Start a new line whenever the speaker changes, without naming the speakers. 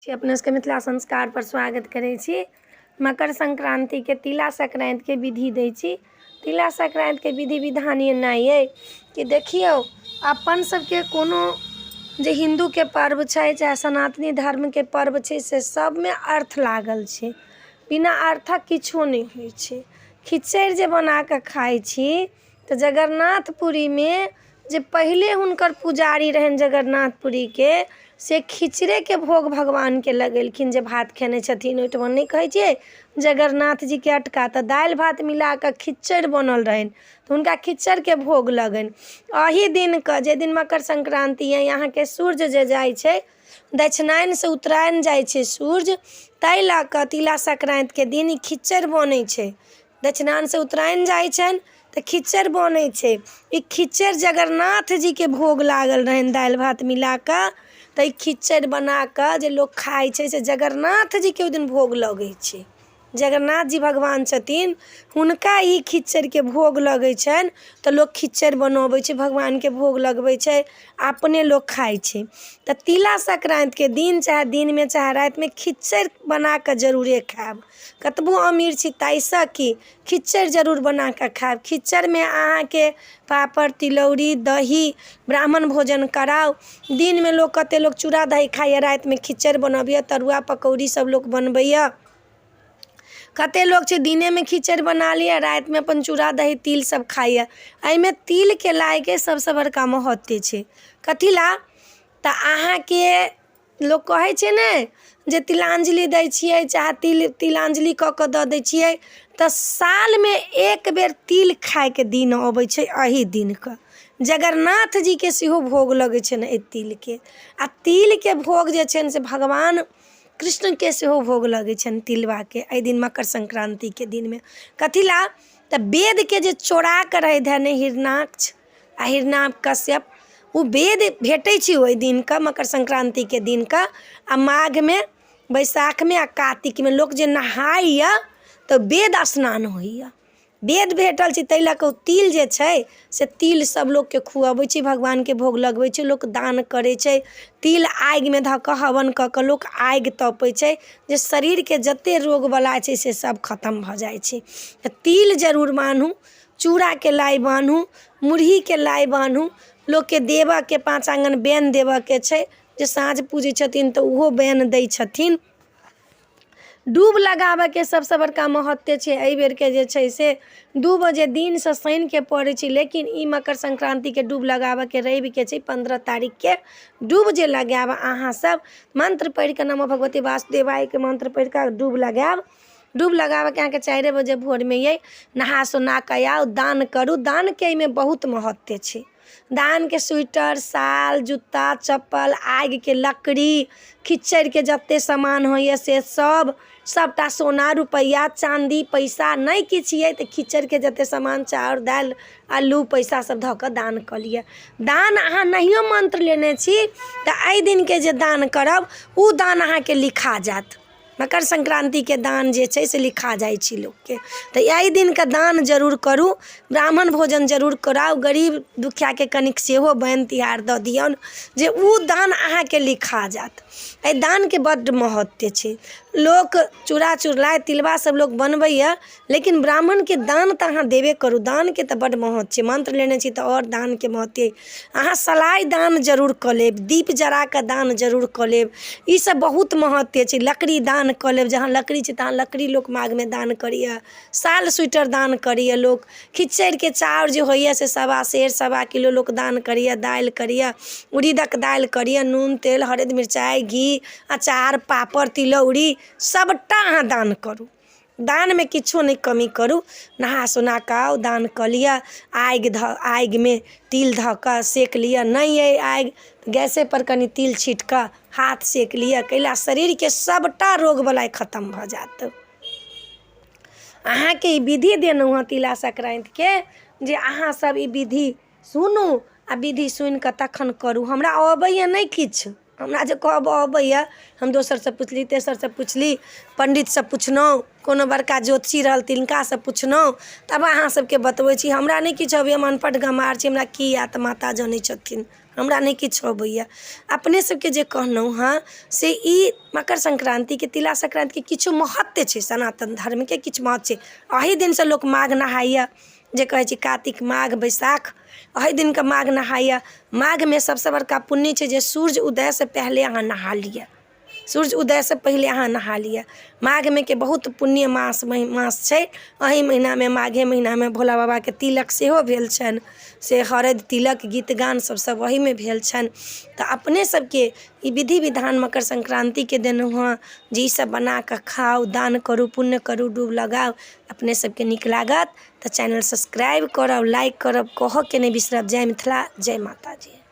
अपने सबके मिथिला संस्कारपर स्वागत करै छी। मकर संक्रान्तिके तिला संक्रान्तिके विधि दै छी। तिला संक्रान्तिके विधि विधान एना अइ कि देखियौ, अपन सबके कोनो जे हिन्दूके पर्व छै, चाहे सनातनी धर्मके पर्व छै, से सबमे अर्थ लागल छै। बिना अर्थक किछो नहि होइ छै। खिचड़ि जे बनाकऽ खाइ छी तऽ जगरनाथपुरीमे जे पहिले हुनकर पुजारी रहनि जगरनाथपुरीके, से खिचड़ेके भोग भगवानके लगेलखिन। जे भात खेने छथिन ओहिठमा, नहि कहै छियै जगरनाथ जीके अटका, तऽ दालि भात मिला कऽ खिचड़ि बनल रहनि, तऽ हुनका खिचड़िके भोग लगनि। एही दिनके, जाहि दिन मकर संक्रान्ति अइ अहाँके, सूर्य जे जाइ छै दक्षिणायनसँ उत्तरायण जाइ छै सूर्य, ताहि लऽ कऽ तिला संक्रान्तिके दिन ई खिचड़ि बनै छै। दक्षिणायनसँ उत्तरायण जाइ छनि तऽ खिचड़ि बनै छै। ई खिचड़ि जगरनाथ जीके भोग लागल रहनि दालि भात मिला कऽ, तऽ ई खिचड़ि बना कऽ जे लोक खाइ छै से जगरनाथ जीके ओहि दिन भोग लगै छै। जगरनाथ जी भगवान छथिन, हुनका ई खिचड़िके भोग लगै छनि, तऽ लोक खिचड़ि बनबै छै, भगवानके भोग लगबै छै, अपने लोक खाइ छै। तऽ तिला संक्रान्तिके दिन चाहे दिनमे चाहे रातिमे खिचड़ि बना कऽ जरूरे खायब। कतबो अमीर छी ताहिसँ की, खिचड़ि जरूर बना कऽ खायब। खिचड़िमे अहाँके पापड़, तिलौरी, दही, ब्राह्मण भोजन कराउ। दिनमे लोक, कतेक लोक चूड़ा दही खाइए, रातिमे खिचड़ि बनबियौ, तरुआ पकौड़ी सभ लोक बनबैए। कतेक लोक छै दिनेमे खिचड़ि बना लैए, रातिमे अपन चूड़ा दही तिल सभ खाइए। एहिमे तिलके लाइके सभसँ बड़का महत्व छै। कथी लए तऽ अहाँके लोक कहै छै ने जे तिलाञ्जलि दै छियै, चाहे तिल तिलाञ्जलि कऽ कऽ दऽ दै छियै, तऽ सालमे एक बेर तिल खाइके दिन अबै छै। एही दिनके जगरनाथ जीके सेहो भोग लगै छनि एहि तिलके, आ तिलके भोग जे छनि से भगवान कृष्णके सेहो भोग लगै छनि तिलबाके एहि दिन मकर संक्रान्तिके दिनमे। कथी लए तऽ वेदके जे चोरा कऽ रहै धयने हिरणाक्ष आ हिरणाकश्यप, ओ वेद भेटै छै ओहि दिनके, मकर संक्रान्तिके दिनके। आ माघमे, बैसाखमे आ कातिकमे लोक जे नहाइए तऽ वेद स्नान होइए। वेद भेटल छै, ताहि लऽ कऽ ओ तिल जे छै से तिल सभ लोकके खुअबै छै, भगवानके भोग लगबै छै, लोक दान करै छै। तिल आगिमे धऽ कऽ हवन कऽ कऽ लोक आगि तपै छै, जे शरीरके जतेक रोग बला छै से सभ खतम भऽ जाइ छै। तऽ तिल जरूर बान्हू, चूड़ाके लाइ बान्हू, मुरहीके लाइ बान्हू। लोकके देबऽके पाँच आङ्गन बैन देबऽके छै, जे साँझ पूजै छथिन तऽ ओहो बैन दै छथिन। डूब लगाबऽके सबसँ बड़का महत्व छै। एहि बेरके जे छै से 2 बजे दिनसँ शनिके पड़ै छै, लेकिन ई मकर संक्रान्तिके डूब लगाबऽके रविके छै, 15 तारीखके। डूब जे लगायब अहाँ सब मन्त्र पढ़िकऽ, नमो भगवते वासुदेवायके मन्त्र पढ़िकऽ डूब लगायब। डूब लगाबऽके अहाँके 4 बजे भोरमे अइ। नहा सोना कऽ आउ, दान करू। दानके एहिमे बहुत महत्व छै। दानके स्वेटर, साल, जूता, चप्पल, आगिके लकड़ी, खिचड़िके जतेक सामान होइए से सब सबटा, सोना रुपैआ चाँदी पैसा नहि किछु अइ तऽ खिचड़िके जतेक सामान, चाउर, दालि, आलू, पैसा सब धऽ कऽ दान कऽ लिअ। दान अहाँ नहियो मन्त्र लेने छी तऽ एहि दिनके जे दान करब ओ दान अहाँके लिखा जायत। मकर संक्रान्तिके दान जे छै से लिखा जाइ छै लोकके, तऽ एहि दिनके दान जरूर करू, ब्राह्मण भोजन जरूर कराउ, गरीब दुखियाके कनिक सेहो बोनि तिहार दऽ दियौन, जे ओ दान अहाँके लिखा जायत। एहि दानके बड्ड महत्व छै। लोक चूड़ा चुड़लाइ तिलबा सब लोक बनबैए, लेकिन ब्राह्मणके दान तऽ अहाँ देबे करू। दानके तऽ बड्ड महत्व छै। मन्त्र लेने छी तऽ आओर दानके महत्व अइ। अहाँ सलाइ दान जरूर कऽ लेब, दीप जरा कऽ दान जरूर कऽ लेब, ईसब बहुत महत्व छै। लकड़ी दान कऽ लेब, जहाँ लकड़ी छै तहाँ लकड़ी लोक माघमे दान करैए, साल स्वेटर दान करैए लोक। खिचड़िके चाउर जे होइए से सवा सेर, सवा किलो लोक दान करैए, दालि करैए, उड़ीदक दालि करैए, नून, तेल, हरदि, मिरचाइ, घी, अँचार, पापड़, तिलौरी सबटा अहाँ दान करू। दानमे किछो नहि कमी करू। नहा सोना कऽ आउ, दान कऽ लिअ, आगि धऽ आगिमे तिल धऽ कऽ सेक लिअ। नहि अइ आगि तऽ गैसेपर कनि तिल छीँटि कऽ हाथ सेक लिअ, कैला शरीरके सभटा रोग बलाय खतम भऽ जायत। अहाँके ई विधि देलहुँ हँ तिला संक्रान्तिके, जे अहाँसभ ई विधि सुनू आ विधि सुनि कऽ तखन करू। हमरा अबैए नहि किछु। हमरा जे कहब अबैए, हम दोसरसँ पुछली, तेसरसँ पुछली, पण्डितसँ पुछलहुँ, कोनो बड़का ज्योतिषी रहल तिनकासँ पुछलहुँ, तब अहाँ सबके बतबै छी। हमरा नहि किछु अबैए, हम अनपढ़ गमार छी, हमरा की आयत, माता जनै छथिन। हमरा नहि किछु अबैए। अपने सबके जे कहलहुँ हँ से ई मकर संक्रान्तिके, तिला संक्रान्तिके किछु महत्व छै, सनातन धर्मके किछु महत्व छै। एहि दिनसँ लोक माघ नहाइए, जे कहै छै कातिक, माघ, बैसाख, एहि दिनके माघ नहाइए। माघमे सबसँ बड़का पुण्य छै जे सूर्य उदयसँ पहिले अहाँ नहा लिअ, सूर्य उदयसँ पहिले अहाँ नहा लिअ। माघमे के बहुत पुण्य मास मास छै। एहि महीनामे, माघे महीनामे भोला बाबाके तिलक सेहो भेल छनि, से हरदि तिलक गीत गान सब सब ओहिमे भेल छनि। तऽ अपने सबके ई विधि विधान मकर संक्रान्तिके देलहुँ हँ जे ईसब बनाकऽ खाउ, दान करू, पुण्य करू, डूब लगाउ। अपने सबके नीक लागत तऽ चैनल सब्सक्राइब करब, लाइक करब, कहऽके नहि बिसरब। जय मिथिला, जय माताजी।